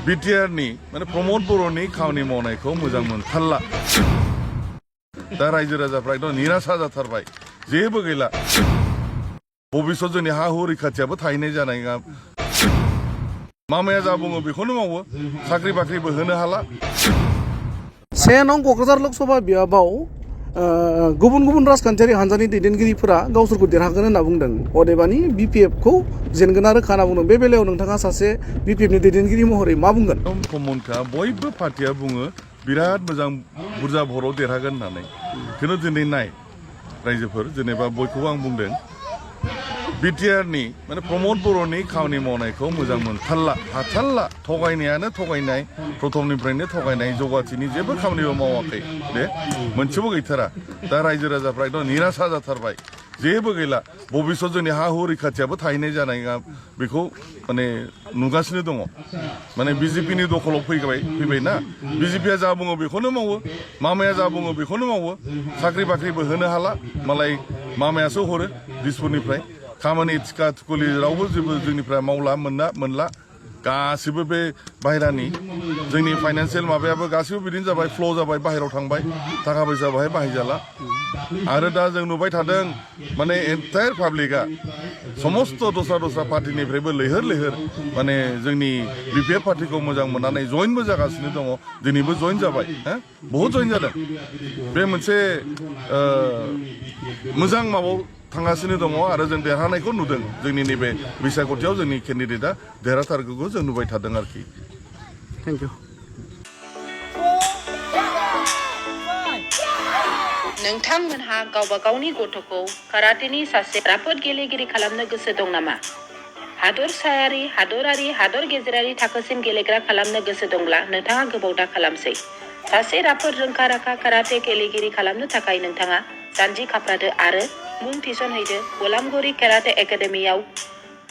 बिटिआरनि माने प्रमद बर'नि खामानि मावनायखौ मोजां मोनथारला दा रायजो राजाफ्रा एकदम निराशा जाथारबाय जेबो गैला भबिष्यत जोंनि हा हु रैखाथियाबो थाहैनाय जानाय नङा मामाया जा बुङो बेखौनो मावो साख्रि बाख्रिबो होनो हाला 1 नं क'क्राझार लकसभा बियाबाव गुबुन गुबुन राजखान्थियारि हान्जानि दैदेनगिरिफोरा गावसोरखौ देरहागोन होनना बुंदों अदेबानि बिपिएफखौ जेनगोन आरो खाना बुंदों बे बेलायाव नोंथाङा सासे बिपिएफनि दैदेनगिरि महरै मा बुंगोन कमनखा बयबो पार्टिया बुङो बिराद मोजां बुरजा भराव देरहागोन होननानै खिन्थु दिनै नाय रायजोफोर जेनेबा बयखौबो आं बुंदों बिटिआरनि माने प्रमद बर'नि खामानि मावनायखौ मोजां मोनथारला हाथारला थगायनायानो थगायनाय प्रथमनिफ्रायनो थगायनाय जौगाथिनि जेबो खामानिबो मावाखै दे मोनसेबो गैथारा दा रायजो राजाफ्रा एकदम निराशा जाथारबाय जेबो गैला भबिष्यत जोंनि हा हु रैखाथियाबो थाहैनाय जानाय नङा बेखौ माने नुगासिनो दङ माने बिजेपिनि दखलाव फैबाय ना बिजेपिया जा बुङो बेखौनो मावो मामाया जा बुङो बेखौनो मावो साख्रि बाख्रिबो होनो हाला मालाय मामायासो हरो दिसपुरनिफ्राय खामानि थिखा थुखुलि रावबो जेबो जोंनिफ्राय मावला मोनला गासिबो बे बाहेरानि जोंनि फाइनान्सियेल माबायाबो गासिबो बिदिनो जाबाय फ्ल' जाबाय बाहेरायाव थांबाय थाखा फैसा बाहाय बाहायजाला आरो दा जों नुबाय थादों माने एन्टायार पाब्लिकआ समस्त दस्रा पार्टिनिफ्रायबो लैहोर माने जोंनि बिपिएफ पार्टिखौ मोजां मोननानै जयेनबो जागासिनो दङ दिनैबो जयेन जाबाय बहुद जयेन जादों बे मोनसे मोजां माबायाव थांगासिनो दङ आरो जों देरहानायखौ नुदों जोंनि नैबे बिसायख'थियाव जोंनि केन्डिडेटआ देरहाथारगौखौ जों नुबाय थादों आरोखि थेंक इउ नोंथांमोनहा गावबा गावनि गथ'खौ काराटेनि सासे राफोद गेलेगिरि खालामनो गोसो दं नामा हादरसायारि हादरारि हादर गेजेरारि थाखोसिम गेलेग्रा खालामनो गोसो दंब्ला नोंथाङा गोबाव दा खालामसै सासे राफोद रोंखा राखा काराटे गेलेगिरि खालामनो थाखाय नोंथाङा जानजि खाफ्रादो आरो मुं थिसनहैदो गलामगुरि काराटे एकाडेमियाव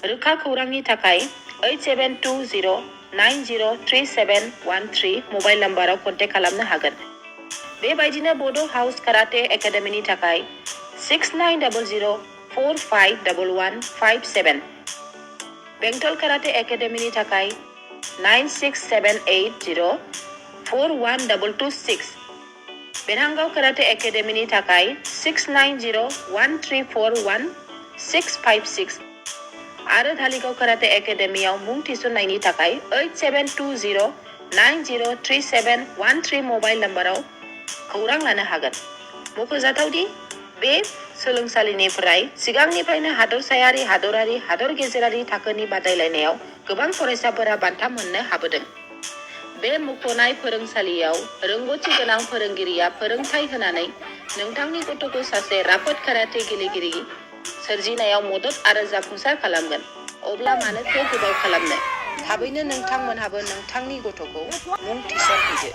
रोखा खौरांनि थाखाय 8720903713 मबाइल नाम्बाराव कन्टेक्ट खालामनो हागोन बेबायदिनो बड' हाउस काराटे एकाडेमिनि थाखाय 6900451157 बेंटल काराटे एकाडेमिनि थाखाय 9678041226 बेरहांगाव काराटे एकाडेमिनि थाखाय 6901341656 आरो धालिगाव काराटे एकाडेमियाव मुं थिसननायनि थाखाय 8720903713 मबाइल नाम्बाराव खौरां लानो हागोन मख'जाथावदि बे सोलोंसालिनिफ्राय सिगांनिफ्रायनो हादरसायारि हादरारि हादर गेजेरारि थाखोनि बादायलायनायाव गोबां फरायसाफोरा बान्था मोननो हाबोदों बे मुंख'नाय फोरोंसालियाव रोंगौथि गोनां फोरोंगिरिया फोरोंथाय होनानै नोंथांनि गथ'खौ सासे राफोद काराटे गेलेगिरि सोरजिनायाव मदद आरो जाफुंसार खालामगोन अब्ला मानोथो गोबाव खालामनो थाबैनो नोंथांमोनहाबो नोंथांनि गथ'खौ मुं थिसनहैदो